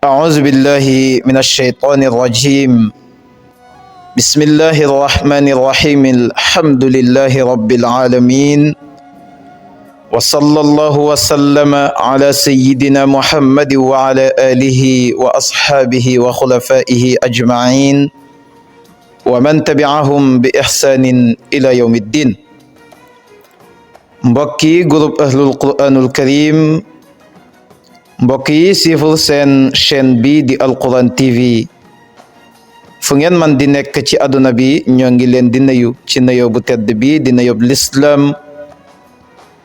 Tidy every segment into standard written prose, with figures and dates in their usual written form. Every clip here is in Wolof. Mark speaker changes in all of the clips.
Speaker 1: أعوذ بالله من الشيطان الرجيم. بسم الله الرحمن الرحيم. الحمد لله رب العالمين، وصلى الله وسلم على سيدنا محمد وعلى آله وأصحابه وخلفائه أجمعين ومن تبعهم بإحسان إلى يوم الدين. mbokki groupe ahlul quranul karim, mbokk yi siiful seen chaîne bi di alquran tv fu ngeen man di nekk ci àdduna bi, ñoo ngi leen di nuyu ci nuyoo bu tedd bi di nuyoo lislaam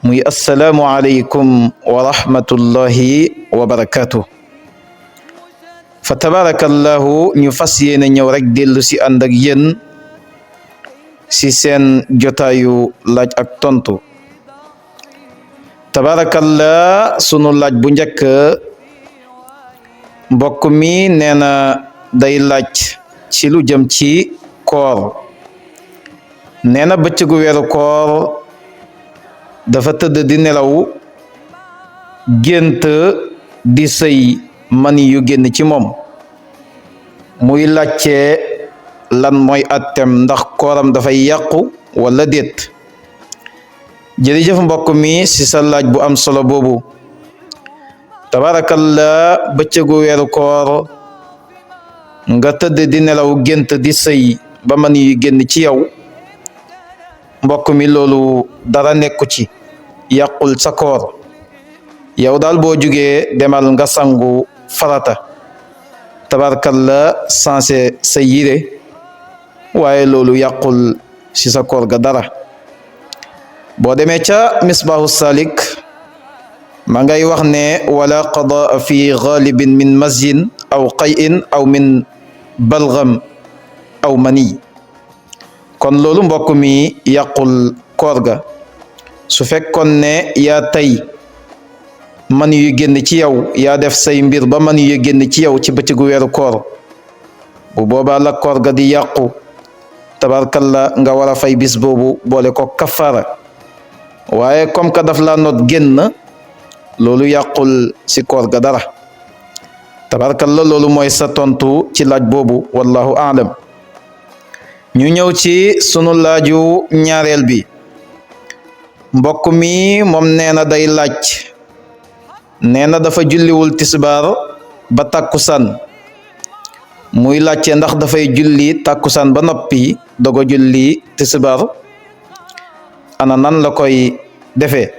Speaker 1: muy assalaamu aleykum wa rahmatullahi wa barakatuh. fa tabarakallahu ñu fas yéene ñëw rek dellu si ànd ak yéen si seen jotaayu laaj ak tontu. tabarakallah, sunu laaj bu njëkk, mbokk mi nee na day laaj ci lu jëm ci koor. nee na bëccëgu weeru koor dafa tëdd di nelaw, gént di sëy, mani yu génn ci moom. muy laajte lan mooy attem, ndax kooram dafay yàqu wala déet. jërëjëf mbokk mi ci sa laaj bu am solo boobu. tabarakallah, bëccëgu weeru koor nga tëdd di nelaw, gént di sëy ba man yu génn ci yow, mbokk mi loolu dara nekku ci, yàqul sa koor. yow daal boo jugee demal nga sangu farata, tabarakallah, sanse sa yire, waaye loolu yàqul ci sa koor ga dara. boo demee ca misbaahu salik ma ngay wax ne wala qadaa fi ghalibin min mazyin aw qayin aw min balgam aw mani. kon loolu mbokk mi yàqul koor ga. su fekkoon ne yaa tey man yu génn ci yow, yaa def say mbir ba man yu génn ci yow ci bëccëgu weeru koor, bu boobaa la koor ga di yàqu, tabarkalla, nga war a fay bis boobu boole ko kafaara. waaye comme que daf la noot génn, loolu yàqul ci koor ga dara. tabarkalla, loolu mooy sa tontu ci laaj boobu, wallahu aalam. ñu ñëw ci sunu laaju ñaareel bi. mbokk mi moom nee na day laaj, nee na dafa julliwul tisbaar ba tàkkusaan. muy laajte ndax dafay julli tàkkusaan ba noppi dogo julli tisbaar, ana nan la koy defee.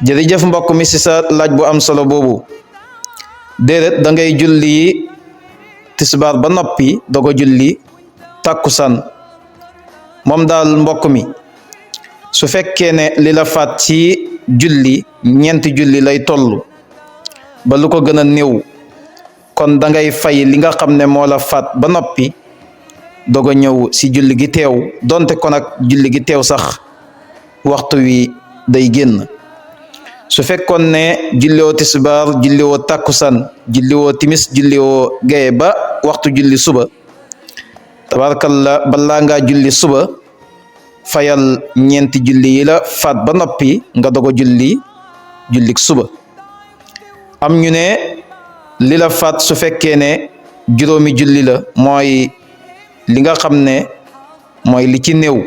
Speaker 1: jërëjëf mbokk mi ci sa laaj bu am solo boobu. déedéet, da ngay julli tisbaar ba noppi dogo julli tàkkusaan. moom daal mbokk mi, su fekkee ne li la faat ci julli ñeenti julli lay toll ba lu ko gën a néew, kon da ngay fay li nga xam ne moo la faat ba noppi dogo ñëw ci julli gi teew. donte kon ak julli gi teew sax waxtu wi day génn. su fekkoon ne julliwoo tisbaar, julliwoo tàkkusaan, julliwoo timis, julliwoo gaye ba waxtu julli suba, tabarakallah, balaa ngaa julli suba fayal ñeenti julli yi la faat ba noppi nga dogo julli jullik suba. am ñu ne li la faat su fekkee ne juróomi julli la, mooy li nga xam ne mooy li ci néew,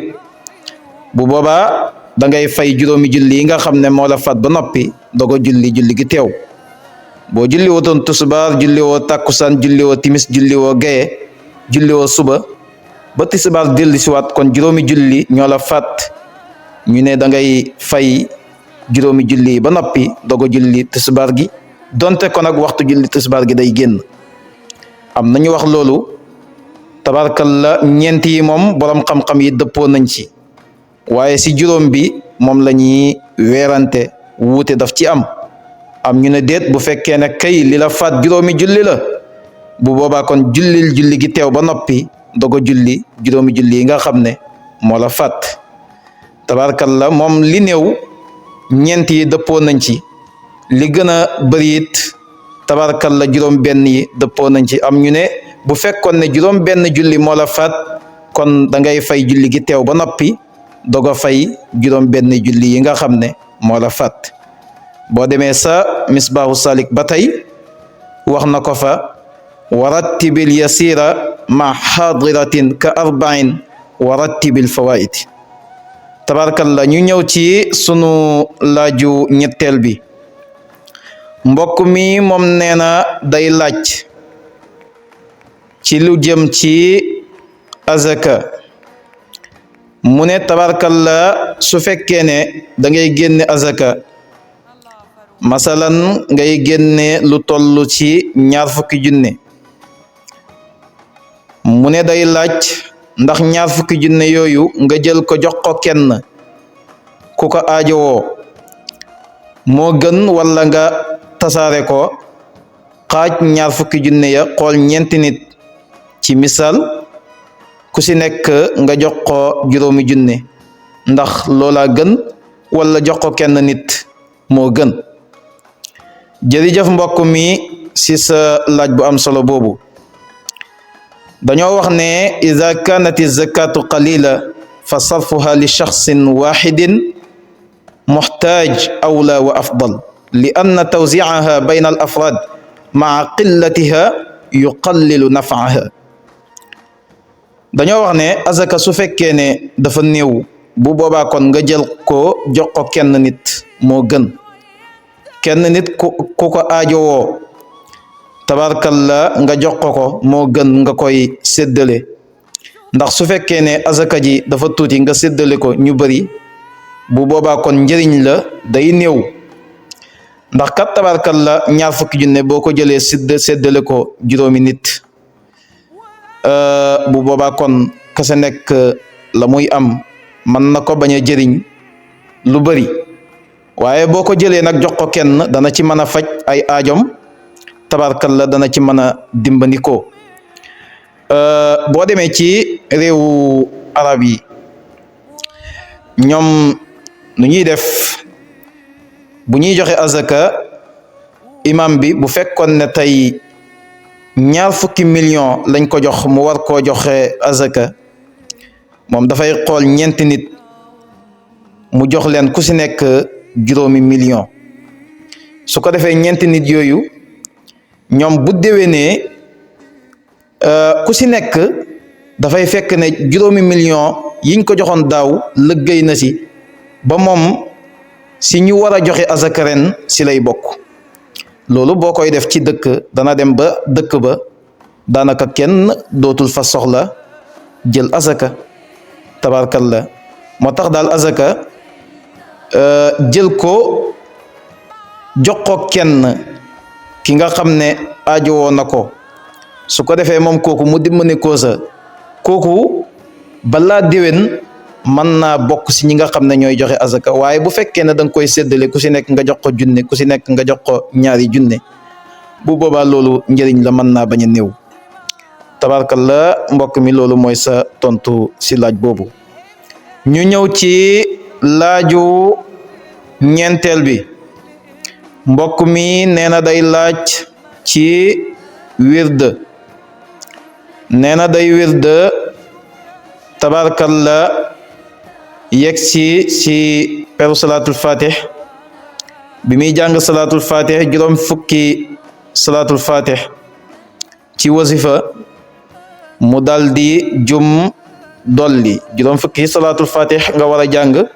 Speaker 1: bu boobaa da ngay fay juróomi julli yi nga xam ne moo la faat ba noppi dogo julli julli gi teew. boo julli wotoon tisbaar, julli woo tàkkusaan, julli woo timis, julli woo gaye, julli woo suba ba tisbaar dellu si waat, kon juróomi julli ñoo la faat. ñu ne da ngay fay juróomi julli yi ba noppi dogo julli tisbaar gi, donte kon ak waxtu julli tisbaar gi day génn. am nañu wax loolu, tabarkalla, ñeent yi moom borom xam-xam yi dëppoo nañ ci, waaye si juróom bi moom la ñuy weerante, wuute daf ci am. am ñu ne déet, bu fekkee ne kay li la faat juróomi julli la, bu boobaa kon jullil julli gi teew ba noppi dogo julli juróomi julli yi nga xam ne moo la faat. tabarkalla, moom li néew ñeent yi dëppoo nañ ci, li gën a bëri it tabarkalla juróom benn yi dëppoo nañ ci. am ñu ne bu fekkoon ne juróom benn julli moo la faat, kon da ngay fay julli gi teew ba noppi dogo fay juróom benn julli yi nga xam ne moo la faat. boo demee sa misbaahu salik ba tey wax na ko fa wa rattibil yasira ma xaadiratin ka arba'in wa rattibil fawaid. tabarakallah, ñu ñëw ci sunu laaju ñetteel bi. mbokk mi moom nee na day laaj ci lu jëm ci azaka. mu ne tabarakallah, su fekkee ne da ngay génne azaka, masalan ngay génne lu toll ci 20 junne, mu ne day laaj ndax 20 junne yooyu nga jël ko jox ko kenn ku ko aajowoo moo gën wala nga tasaare ko xaaj 20 junne ya xool ñeenti nit, ci misaal ku si nekk nga jox ko 5 junne, ndax loola gën wala jox ko kenn nit moo gën. jërëjëf mbokk mi si sa laaj bu am solo boobu. dañoo wax ne ida kanat zakatu qalila fa sarfuha li shaxsin waxidin muxtaaj awla wa afdal li anna tawziaha bayna al afrad maa qillatiha yuqallilu nafaaha. dañoo wax ne azaka su fekkee ne dafa néew, bu boobaa kon nga jël ko jox ko kenn nit moo gën. kenn nit ku ko aajowoo tabarkalla nga jox ko moo gën nga koy séddale, ndax su fekkee ne azaka ji dafa tuuti nga séddale ko ñu bari, bu boobaa kon njëriñ la day néew. ndax kat tabarkalla 20 junne boo ko jëlee séddale ko 5 nit, bu boobaa kon kese nekk la muy am mën na ko bañ a jëriñ lu bari, waaye boo ko jëlee nag jox ko kenn dana ci mën a faj ay aajom, tabarkalla dana ci mën a dimbandikoo. boo demee ci réewu arab yi, ñoom nu ñuy def bu ñuy joxe azaka, imam bi bu fekkoon ne tey 20 millions lañ ko jox mu war koo joxe azaka, moom dafay xool ñeenti nit mu jox leen ku si nekk 5 millions. su ko defee ñeenti nit yooyu ñoom bu déwénee ku si nekk dafay fekk ne 5 millions yiñ ko joxoon daaw lëggéey na si ba moom si ñu war a joxe azaka ren si lay bokk. loolu boo koy def ci dëkk dana dem ba dëkk ba daanaka kenn dootul fa soxla jël azaka, tabarkalla. moo tax daal azaka jël ko jox ko kenn ki nga xam ne aajowoo na ko, su ko defee moom kooku mu dimbali ko sa kooku balaa déwén mën naa bokk si ñi nga xam ne ñooy joxe azaka. waaye bu fekkee ne da nga koy séddale ku si nekk nga jox ko 1 junne, ku si nekk nga jox ko 2 junne, bu boobaa loolu njëriñ la mën naa bañ a néew. tabarkalla mbokk mi, loolu mooy sa tontu si laaj boobu. ñu ñëw ci laaju ñeenteel bi. mbokk mi nee na day laaj ci wird. nee na day wird, tabarkalla yegg si peru salaatul fatih, bi muy jàng salaatul fatih 5 fukki salaatul fatih ci wasifa, mu daldi jum dolli 5 fukki salaatul fatih nga war a jàng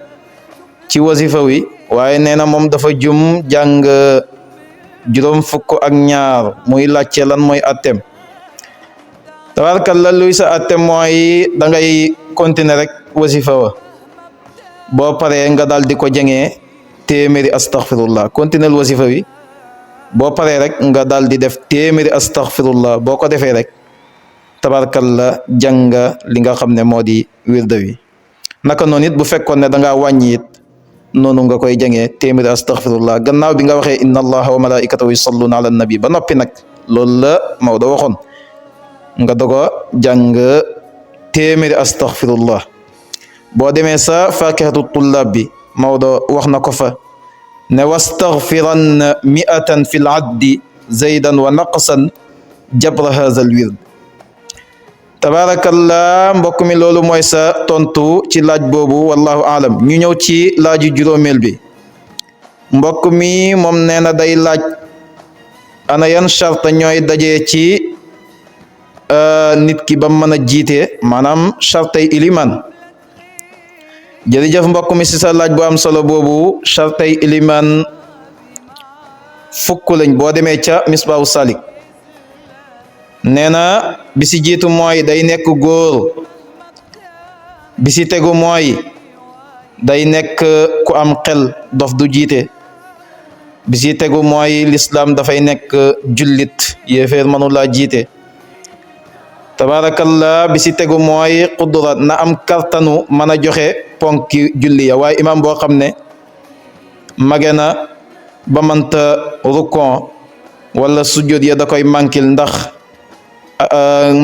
Speaker 1: ci wasifa wi, waaye nee na moom dafa jum jàng 5 fukk ak ñaar. muy laajte lan mooy attem. tabarkalla luy sa attem mooy da ngay continuer rek wasifa wa, boo paree nga daal di ko jëngee téeméeri astaghfirullah. continuer wasifa wi, boo paree rek nga daal di def téeméeri astaghfirullah. boo ko defee rek tabarkalla jàng li nga xam ne moo di wirda wi. naka noonu it bu fekkoon ne da ngaa wàññi it noonu nga koy jàngee téeméeri astaghfirullah. gannaaw bi nga waxee inna allaha wa malaikatahu yusalluna ala nabi ba noppi nag, loolu la Maodo waxoon, nga dogo jàng téeméeri astaghfirullah. boo demee sa fakihatu tullab bi, Maodo wax na ko fa ne wastaghfiran 100 fi l addi zaydan wa naqsan jabra hadha al wird. tabarakallah mbokk mi, loolu mooy sa tontu ci laaj boobu, wallahu aalam. ñu ñëw ci laaju juróomeel bi. mbokk mi moom nee na day laaj ana yan charte ñooy dajee ci nit ki ba mën a jiite maanaam chartay iliman jërëjëf mbokk mi si sa laaj bu am solo boobu chartay iliman fukk lañ boo demee ca misbaahu salik nee na bi si jiitu mooy day nekk góor bi si tegu mooy day nekk ku am xel dof du jiite bi si tegu mooy l'islam dafay nekk jullit yéeféer mënu laa jiite tabarakallah bi si tegu mooy qudrat na am kartanu mën a joxe ponki julli ya waaye imam boo xam ne mage na ba mënta rukon wala sujjóot ya da koy mankil ndax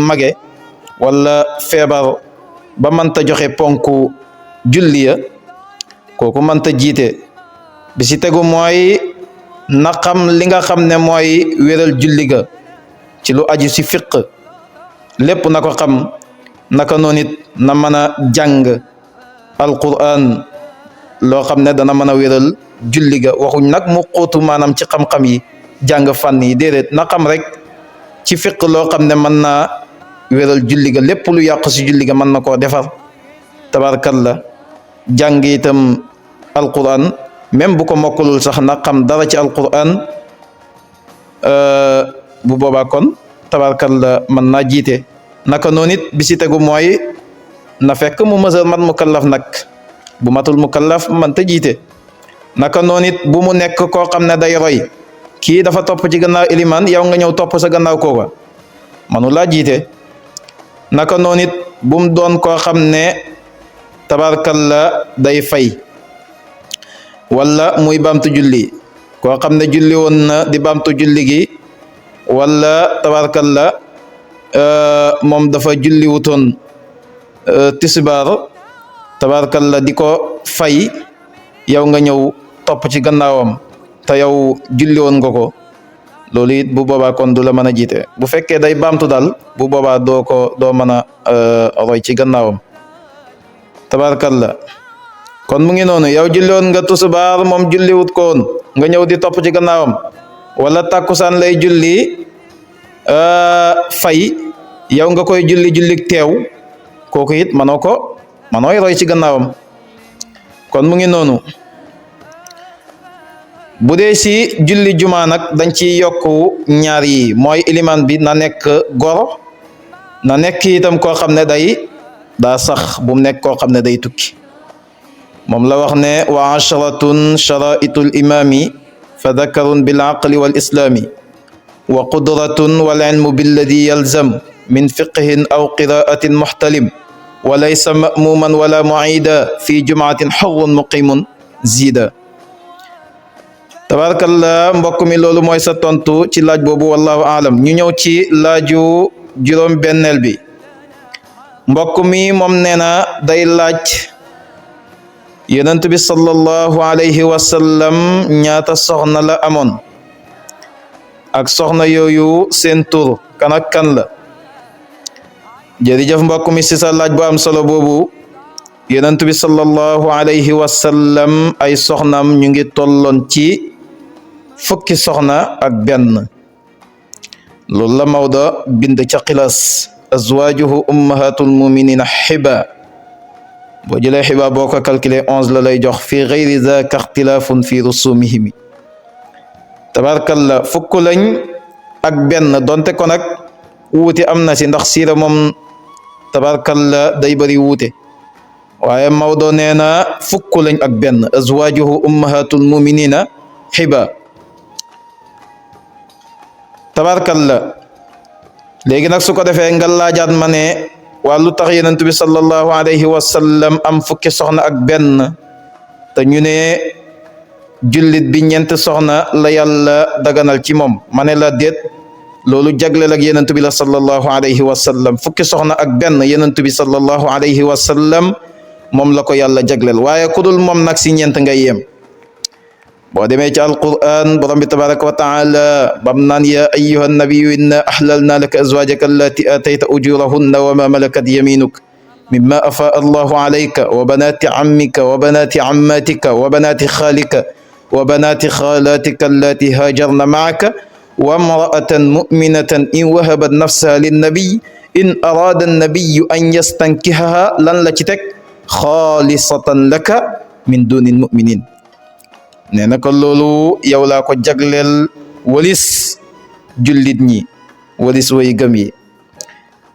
Speaker 1: mage wala feebar ba mënta joxe ponku julli ya kooku mënta jiite bi si tegu mooy na xam li nga xam ne mooy wéral julli ga ci lu aju si fiq lépp na ko xam naka noonu it na mën a jàng alquran loo xam ne dana mën a wéral julli ga waxuñ nag mu xóotu maanaam ci xam-xam yi jàng fànn yi déedéet na xam rek ci fiq loo xam ne mën naa wéral julli ga lépp lu yàq si julli ga mën na koo defar tabarkalla jàng itam alquran même bu ko mokkulul sax na xam dara ci alquran bu boobaa kon tabarkalla mën naa jiite naka noonu it bi si tegu mooy na fekk mu mësal mat mukallaf nag bu matul mukallaf man ta jiite naka noonu it bu mu nekk koo xam ne day roy kii dafa topp ci gannaaw iliman yow nga ñëw topp sa gannaaw kooka manu laa jiite naka noonu it bu mu doon koo xam ne tabarkalla day fay wala muy bamtu julli koo xam ne julli woon na di bamtu julli gi wala tabarkalla moom dafa julli wutoon tisbaar tabarkalla di ko fay yow nga ñëw topp ci gannaawam te yow julli woon nga ko loolu it bu boobaa kon du la mën a jiite bu fekkee day baamtu daal bu boobaa doo mën a roy ci gannaawam tabarkalla kon mu ngi noonu yow julli woon nga tisbaar moom julli wut ko woon nga ñëw di topp ci gannaawam wala takkusaan lay julli fay yow nga koy jullik teew kooku it manooy roy ci gannaawam kon mu ngi noonu bu dee si julli juma nag dañ ci yokku ñaar yi mooy iliman bi na nekk gor na nekk itam koo xam ne daa sax bu mu nekk koo xam ne day tukki moom la wax ne wa asharatun sharaitul imami fa dakarun bil aqli wal islami wa qudratun wal ilmu billadi yalzam min fiqhin aw qiraatin muhtalim wa laysa ma'muman wala mu'ida fi jumaatin hurrun muqimun zida tabarakallah mbokk mi loolu mooy sa tontu ci laaj boobu wallahu aalam ñu ñëw ci laaju juróom benneel bi mbokk mi moom nee na day laaj yonent bi sallallahu alayhi wa sallam ñaata soxna la amoon ak soxna yooyu seen tur kan ak kan la jërëjëf mbokk mi si sa laaj bu am solo boobu yonent bi sallallahu alayhi wa sallam ay soxnam ñu ngi tolloon ci fukki soxna ak benn loolu la Maodo bind ca xilaas azwaajuhu ummahatul muminina xiba boo jëlee xiba boo ko calculé 11 la lay jox fi gayri zaka ixtilaafun fi rusumihimi tabarkalla fukk lañ ak benn donte ko nag wuute am na si ndax siira moom tabarkalla day bari wuute waaye Maodo nee na fukk lañ ak benn azwaajuhu ummahatul muminina xiba tabarkalla léegi nag su ko defee nga laajaat ma ne waa lu tax yonent bi sallallahu alayhi wa sallam am fukki soxna ak benn te ñu ne jullit bi ñeent soxna la yàlla daganal ci moom ma ne la déet loolu jagleel ak yonent bi la sallallahu alayhi wa sallam fukki soxna ak benn yonent bi sallallahu alayhi wa sallam moom la ko yàlla jagleel waaye ku dul moom nag si ñeent ngay yem boo demee ci alquran borom bi tabaraka wa taala bam naan ya ayyuha nabiyyu inna ahlalna laka azwajaka allati atayta ujurahunna wa ma malakat yaminuk mimma afaa allahu alayka wa banati ammika wa banati ammatika wa banati khalika wa banati khalatika allati hajarna ma'aka wa imra'atan mu'minatan in wahabat nafsaha linnabi in arada annabiyu an yastankihaha lan la ci teg xaalisatan laka min dunil muminin nee na ko loolu yow laa ko jagleel walis jullit ñi walis way gëm yi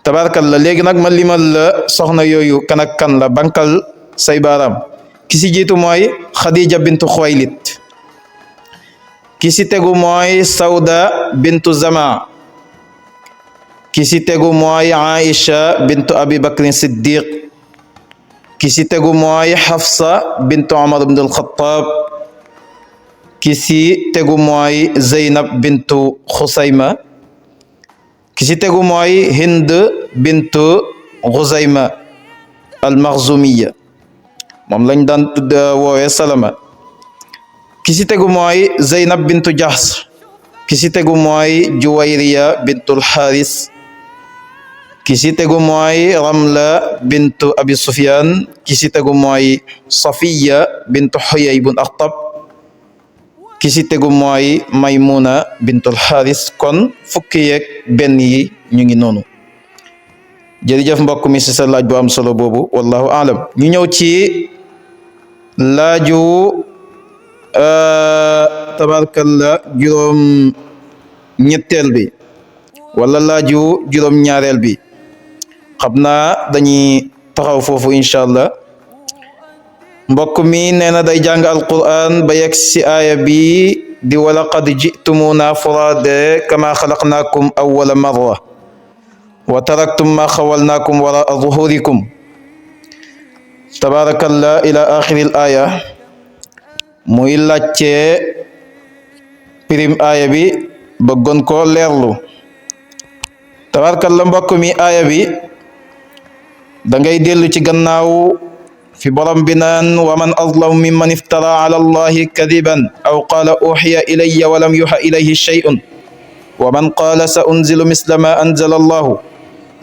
Speaker 1: tabarakalla léegi nag ma limal la soxna yooyu kan ak kan la bankal say baaraam ki si jiitu mooy Khadija bintu Xuwaylid ki si tegu mooy Sawda bintu Zama ki si tegu mooy Aisha bintu Abi Bakrin Siddiq ki si tegu mooy Hafsa bintu Umar ibn al-Khattab ki si tegu mooy Zeynab bintu Xusayma ki si tegu mooy Hind bintu Xuzayma al-Makhzumiya moom lañ daan tudd woowee Salama ki si tegu mooy Zeynab bintu Jahsh ki si tegu mooy Juwayriya bintu al-Haris ki si tegu mooy Ramla bintu Abi Sufyan ki si tegu mooy Safiya bintu Huyay bun Akhtab ki si tegu mooy Maymuna bintu al-Haris kon fukki yeeg benn yi ñu ngi noonu jërëjëf mbokk mi si sa laaj bu am solo boobu wallahu aalam ñu ñëw ci laaju tabarkalla juróom ñetteel bi wala laaju juróom ñaareel bi xam naa dañuy taxaw foofu incha allah mbokk mi nee na day jàng alquran ba yegg si aaya bi di wala qad jitumuna furada kama xalaqnaakum awwala marra wa taraktum ma xawalnaakum waraa zuhurikum tabarakallah ila axiril aya muy laajte pirim aya bi bëggoon ko leerlu tabarakallah mbokk mi aya bi da ngay dellu ci gannaaw fi borom bi naan wa man azlamu mimman iftara ala allahi kadiban aw qala uxiya ilayya wa lam yuxa ilayhi shay'un wa man qala sa unzilu misla ma anzala allahu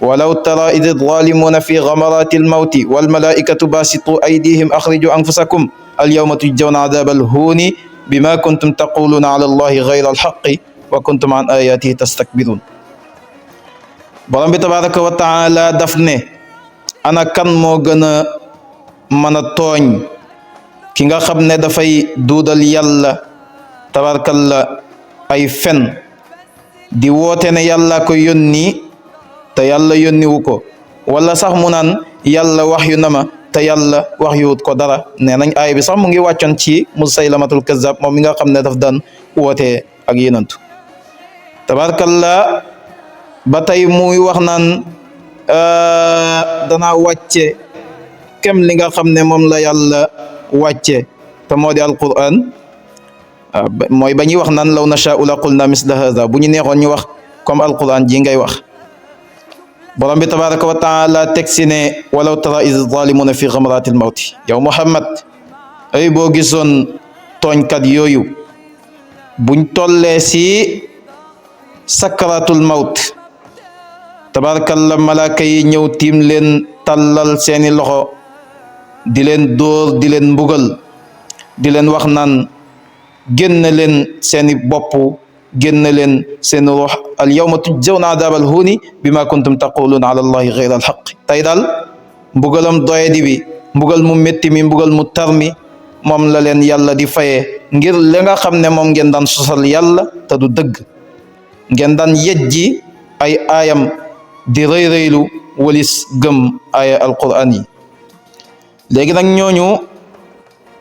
Speaker 1: ولو ترى إذ الظالمون في غمرات الموت والملائكة باسطوا أيديهم أخرجوا أنفسكم اليوم تجزون عذاب الهون بما كنتم تقولون على الله غير الحق وكنتم عن آياته تستكبرون borom bi tabaraka wa taala daf ne ana kan moo gën a mën a tooñ ki nga xam ne dafay duudal yàlla tabarakalla ay fen di woote ne yàlla ko yónni te yàlla yónniwu ko wala sax mu naan yàlla wax yu na ma te yàlla wax yuwut ko dara nee nañ aay bi sax mu ngi wàccoon ci Musaylamatul Kazzab moom mi nga xam ne daf daan wootee ak yenantu tabarkalla ba tey muy wax naan danaa wàcce kem li nga xam ne moom la yàlla wàcce te moo di alquran mooy ba ñuy wax naan law nashaa'u la qulna misla hadha bu ñu neexoon ñu wax comme alquran ji ngay wax borom bi tabaraka wa taala teg si ne walaw tara iz zalimuna fi ghamratil mawti yow Muhammad ay boo gisoon tooñkat yooyu buñ tollee si sakaratul mawt tabarakallah malaaka yi ñëw tiim leen tàllal seeni loxo di leen dóor di leen mbugal di leen wax naan génn leen seeni bopp génn leen seen ruux al yawma tujzawna adabal huni bima kuntum taquluna ala allahi ghayra al haqq tey daal mbugalam doyadi bi mbugal mu métti mi mbugal mu tar mi moom la leen yàlla di fayee ngir li nga xam ne moom ngeen daan sosal yàlla te du dëgg ngeen daan yejji ay aayam di rëy rëylu walis gëm aaya alquran yi léegi nag ñooñu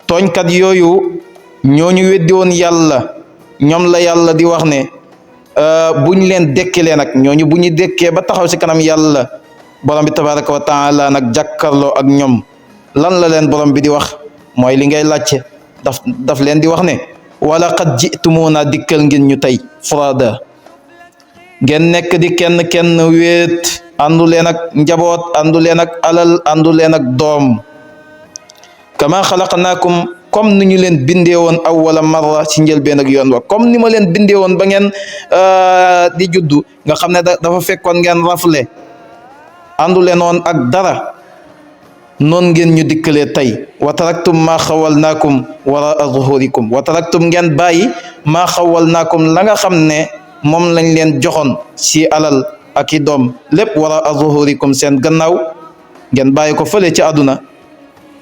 Speaker 1: tooñkat yooyu ñooñu weddi woon yàlla ñoom la yàlla di wax ne buñ leen dekkilee nag ñooñu bu ñu dekkee ba taxaw ci kanam yàlla borom bi tabaraka wa taala nag jàkkarloo ak ñoom lan la leen borom bi di wax mooy li ngay laajte daf leen di wax ne wala qad jitumuna dikkal ngeen ñu tey furada ngeen nekk di kenn wéet àndu leen ak njaboot àndu leen ak alal àndu leen ak doom kama xalaqnaakum comme ni ñu leen bindee woon awwala marra ci njëlbeen ak yoon wa comme ni ma leen bindee woon ba ngeen di juddu nga xam ne dafa fekkoon ngeen rafle àndu leen woon ak dara noon ngeen ñu dikkalee tey wa taraktum maa xawalnaakum waraa zuhurikum wa taraktum ngeen bàyyi maa xawalnaakum la nga xam ne moom lañ leen joxoon si alal ak i doom lépp wara zuhurikum seen gannaaw ngeen bàyyi ko fële ci àdduna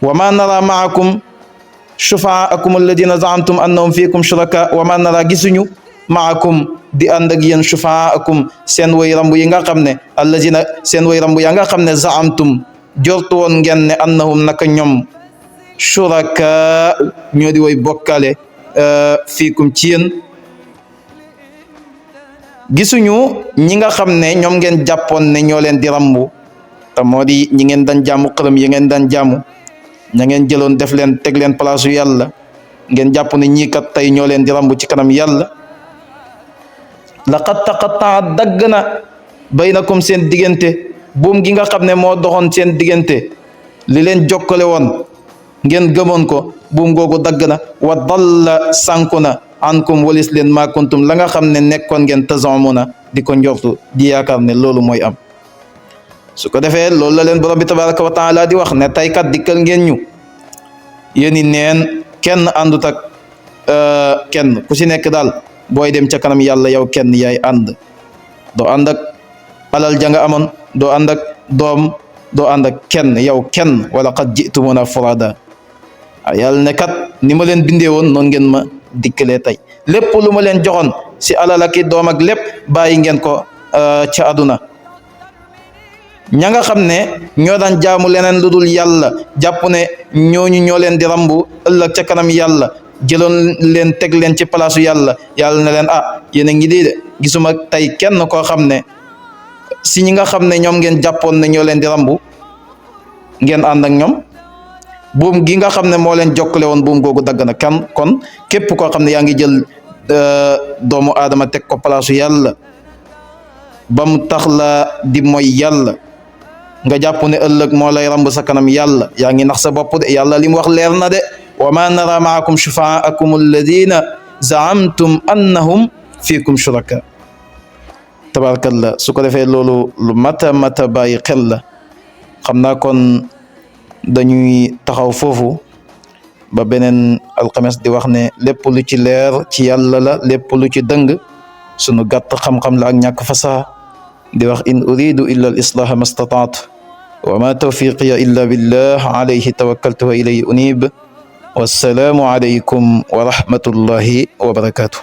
Speaker 1: wa ma nara maakum shufaakum alladina zaamtum annahum fiikum shuraka wa ma nara gisuñu maakum di ànd ak yéen shufaakum seen way rambu yi nga xam ne alladina seen way rambu ya nga xam ne zaamtum jortu woon ngeen ne annahum naka ñoom shuraka ñoo di way bokkale fiikum ci yéen gisuñu ñi nga xam ne ñoom ngeen jàppoon ne ñoo leen di rambu te moo di ñi ngeen daan jaamu xërëm yi ngeen daan jaamu ña ngeen jëloon def leen teg leen place yu yàlla ngeen jàpp ne ñii kat tey ñoo leen di rambu ci kanam yàlla laqad taqattaa dagg na baynakum seen diggante buum gi nga xam ne moo doxoon seen diggante li leen jokkale woon ngeen gëmoon ko buum googu dagg na wa dalla sànku na ankum walis leen maa kuntum la nga xam ne nekkoon ngeen tazamuna di ko njortu di yaakaar ne loolu mooy am su ko defee loolu la leen borom bi tabaraka wa taala di wax ne tey kat dikkal ngeen ñu yéeni neen kenn àndut ak kenn ku si nekk daal booy dem ca kanam yàlla yow kenn yaay ànd doo ànd ak alal ja nga amoon doo ànd ak doom doo ànd ak kenn yow kenn wala qad jitumuna furada yàlla ne kat ni ma leen bindee woon noonu ngeen ma dikkalee tey lépp lu ma leen joxoon si alal ak i doom ak lépp bàyyi ngeen ko ca àdduna ña nga xam ne ñoo daan jaamu leneen lu dul yàlla jàpp ne ñooñu ñoo leen di rambu ëllëg ca kanam yàlla jëloon leen teg leen ci palaasu yàlla yàlla ne leen yéen a ngi di de gisuma tey kenn koo xam ne si ñi nga xam ne ñoom ngeen jàppoon ne ñoo leen di rambu ngeen ànd ak ñoom buum gi nga xam ne moo leen jokkale woon buum googu dagg na kan kon képp koo xam ne yaa ngi jël doomu aadama teg ko palaasu yàlla ba mu tax la di mooy yàlla nga jàpp ne ëllëg moo lay ramb sa kanam yàlla yaa ngi nax sa bopp de yàlla li mu wax leer na de wa ma nara maakum shufaakum alladina zaamtum annahum fiikum shuraka tabarakallah su ko defee loolu lu mata bàyyi xel la xam naa kon dañuy taxaw foofu ba beneen alxames di wax ne lépp lu ci leer ci yàlla la lépp lu ci dëng sunu gàtt xam-xam la ak ñàkk fasaha di wax in uridu illa al islaha ma stataat wa ma tawfiqiya illa billah alayhi tawakkaltu wa ilayhi unib wassalaamu alaykum wa rahmatullahi wa barakatuh